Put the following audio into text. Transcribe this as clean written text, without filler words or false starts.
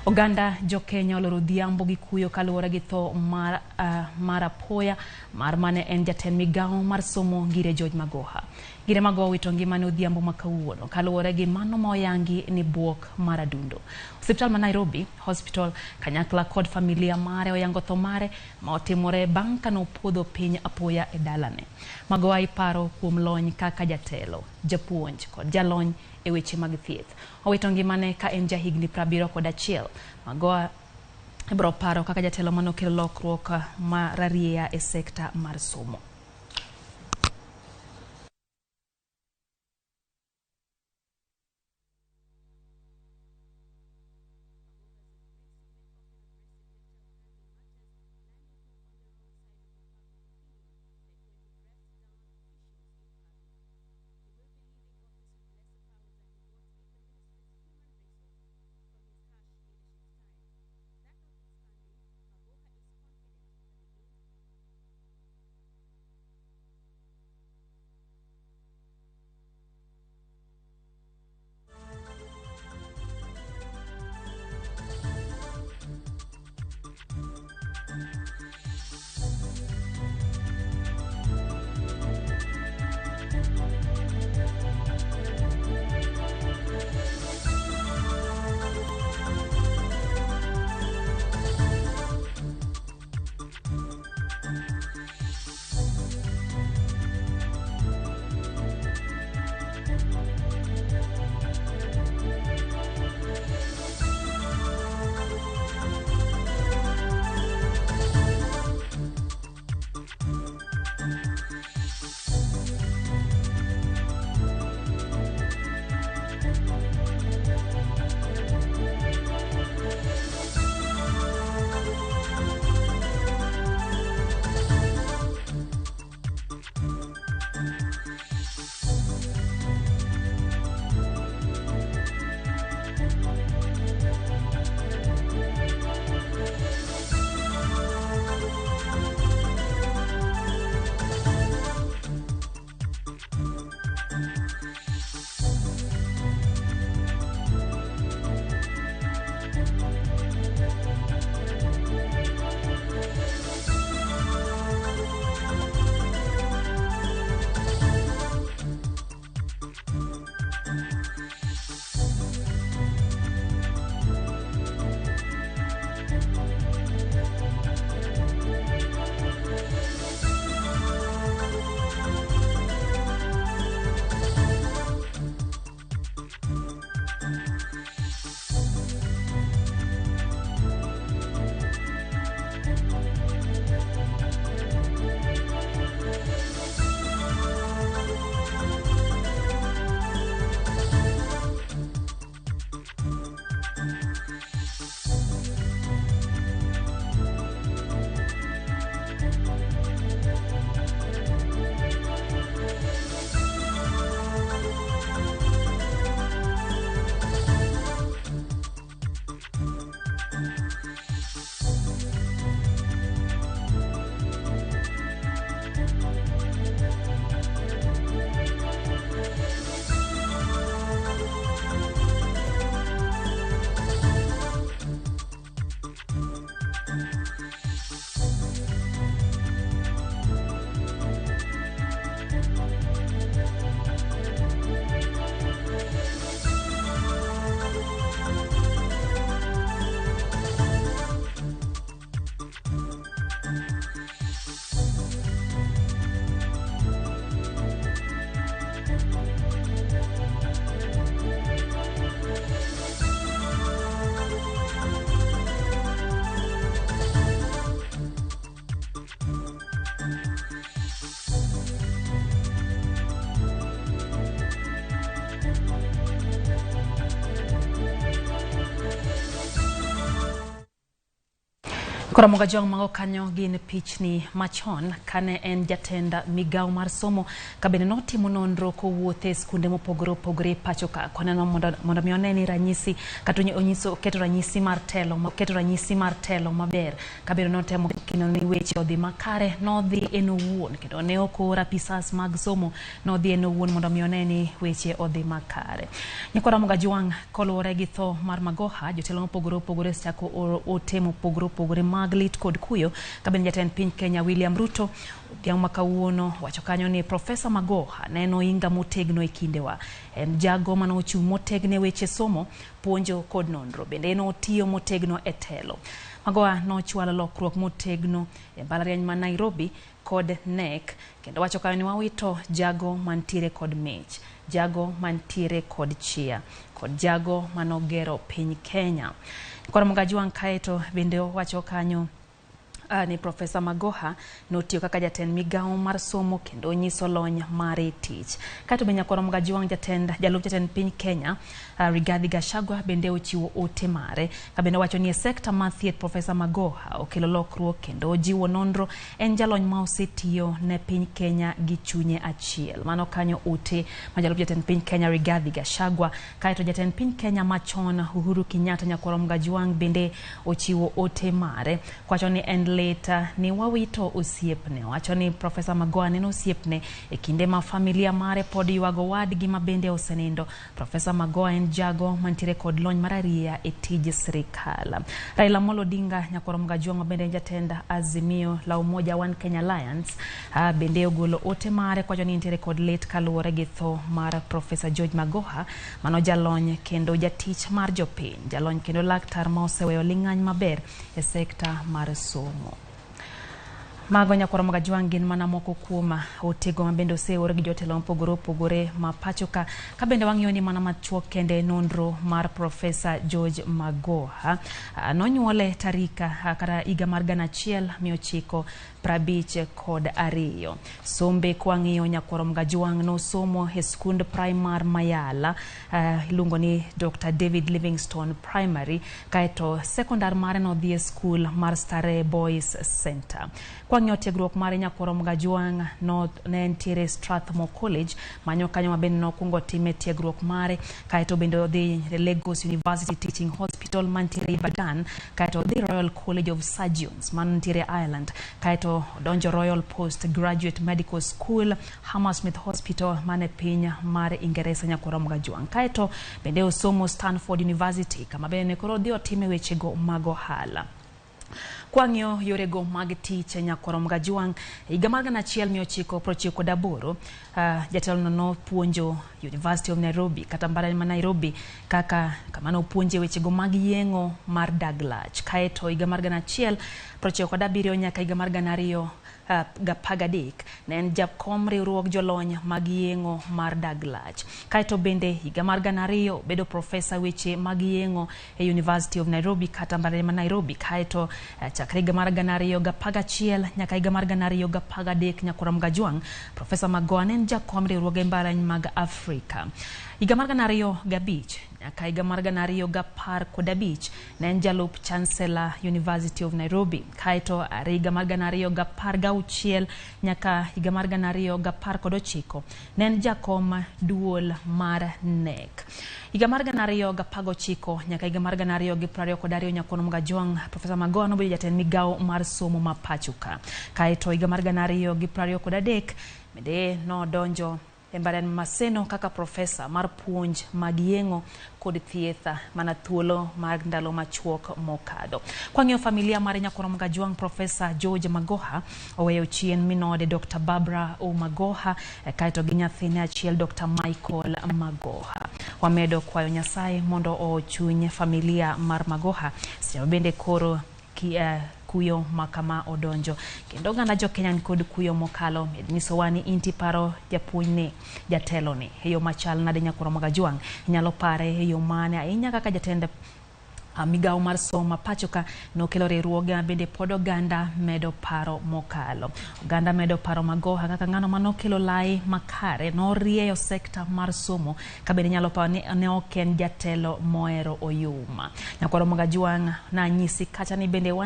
Oganda jo Kenya oloro odhiambo gi kuyo kaluwore gi tho mar apoya mar mane en jatend migawo mar somo Ngire George Magoha. Ngire Magoha owito ngimane odhiambo ma kawuono kaluwore gi mano ma oyangi ni buok mar adundo. Osiptal ma Nairobi Hospital kanyakla kod familia mare oyango tho mare ma otimore bang' kane opodho piny apoya e dalane. Magoha iparo kuom lony kaka jatelo, japuonj kod jalony e weche mag thieth. Owito ngimane ka en jahigni 71. Magoha ibiro paro kaka jatelo manokelo lokruok ma rarieya e sekta mar somo. Koro Mogajwang' mago kanyo gin pichni machon kane en jatend migawo mar somo ka bende notimo nonro kowuotho e skunde mopogore opogore pacho ka koneno mondo mi one ni ranyisi kata onyiso keto ranyisi mar telo keto ranyisi mar telo maber ka bende notemo kendo ni weche odhi makare nodhi en owuon kendo ne ok oor apisas mag somo nodhi en owuon mondo mi one ni weche odhi makare. Nyikwa Ramogi Ajwang' koluwore gi tho mar Magoha jotelo mopogore opogore osechako oro ote mopogore opogore mag lit kod kuyo ka bende jatend piny Kenya William Ruto odhiambo ma kawuono wacho kanyo ni Profesa Magoha ne en oinga motegno e kindewa. En jago mane ochung' motegno e weche somo, puonjo kod nonro. Bende notiyo motegno e telo. Magoha nochwalo lokruok motegno e mbalariany ma Nairobi kod KNEC kendo wacho kanyo ni wawito jago mantiere kod mich, jago mantiere kod chia kod jago manogero piny Kenya. Koro Mogajwang' kaeto bende owacho kanyo ni Profesa Magoha notiyo kaka jatend migawo mar somo kendo onyiso lony mare tich. Kaeto bende Nyakwar Mogajwang' jatend jalup jatend piny Kenya Rigathi Gachagua bende ochiwo ote mare ka bende owacho ni e sekta mar thieth Profesa Magoha okelo lokruok kendo ojiwo nonro en jalony ma osetiyo ne piny Kenya gi chunye achiel. Mano kanyo ote ma jalup jatend piny Kenya Rigathi Gachagua. Kaeto jatend piny Kenya machon Uhuru Kenyatta Nyakwar Mogajwang' bende ochiwo ote mare kwacho ni en lit ni wawito osiepne. Owacho ni Profesa Magoha neno osiepne e kinde ma familia mare pod ywago wadgi ma bende osenindo. Profesa Magoha en jago mantiere kod lony mararieya e tij sirikal. Raila Amolo Odinga Nyakwar Mogajwang' ma bende en jatend Azimio la Umoja One Kenya Alliance bende ogolo ote mare kwacho ni entiere kod lit kaluwore gi tho mar Profesa George Magoha mano jalony kendo jatich mar jopiny, jalony kendo laktar ma oseweyo ling'any maber e sekta mar somo. Mago Nyakwar Mogajwang' gin mana moko kuom otego ma bende oseor gi jotelo mopogore opogore ma pacho ka. Ka bende wang'iyo ni mana machuok kende nonro mar Profesa George Magoha. Nonyuole tarik kata higa mar 1952. Sombe kwang'iyo Nyakwar Mogajwang' nosomo e skund primar Mayala iluongo ni Dr. David Livingstone Primary kaeto sekondar mare nodhi e skul mar Starehe Boys Center. Kwang'iyo tiegruok mare Nyakwar Mogajwang' ne entiere Strathmore College manyo kanyo ma bende nokwongo time tiegruok mare kaeto bende odhi Lagos University Teaching Hospital mantiere Ibadan kaeto odhi Royal College of Surgeons mantiere Ireland kaeto odonjo Royal Post Graduate Medical School Hammersmith Hospital mane piny mar Ingeresa Nyakwar Mogajwang' kaeto bende osomo Stanford University kama bende koro odhi otime wechego mag ohala. Kwang'iyo yorego mag tich Nyakwar Mogajwang' higa mar 1998 jatelono nopuonjo University of Nairobi kata mbalariany ma Nairobi kaka kama nopuonje wechego mag yeng'o mar dag lach. Kaeto higa mar 1997 nyaka higa mar 2013 ne en jakom riwruog jolony mag yeng'o mar dag lach. Kaeto bende higa mar 2000 obedo profesa weche mag yeng'o e University of Nairobi kata mbalariany ma Nairobi. Kaeto chakre higa mar 2011 nyaka higa mar 2013 Nyakwar Mogajwang' Profesa Magoha ne en jakom riwruoge mbalariany mag Afrika. Higa mar 2005 nyaka higa mar 2015 ne en jalup Chancellor University of Nairobi. Kaeto are higa mar 2016 nyaka higa mar 2019 ne en jakom duol mar KNEC. Higa mar 2019 nyaka higa mar 2022 Nyakwar Mogajwang' Profesa Magoha nobedo jatend migawo mar somo ma pacho ka. Kaeto higa mar 2023 bende nodonjo e mbalariany Maseno kaka profesa mar puonj mag yeng'o kod thieth mana thuolo mar ndalo machuok mokadho. Kwang'iyo familia mare Nyakwar Mogajwang' Profesa George Magoha oweyo chien minode Dr. Barbara O. Magoha kaeto gi nyathine achiel Dr. Michael Magoha. Wamedo kwayo Nyasaye mondo ochuny familia mar Magoha seche ma bende koro kuyo makama odonjo kendo oganda jo Kenya nikod kuyo mokalo. Med nyisowa ni inti paro japuonj ni jatelo ni e yo machal nade Nyakwar Mogajwang' inyalo pare e yo mane ahinya kaka jatend migawo mar somo ma pacho ka nokelo riwruoge ma bende pod oganda medo paro mokalo. Oganda medo paro Magoha kaka ng'ano manokelo lai makare norieyo sekta mar somo ka bende inyalo paro ni ne ok en jatelo mohero oyuma. Nyakwar Mogajwang' nanyisi kacha ni bende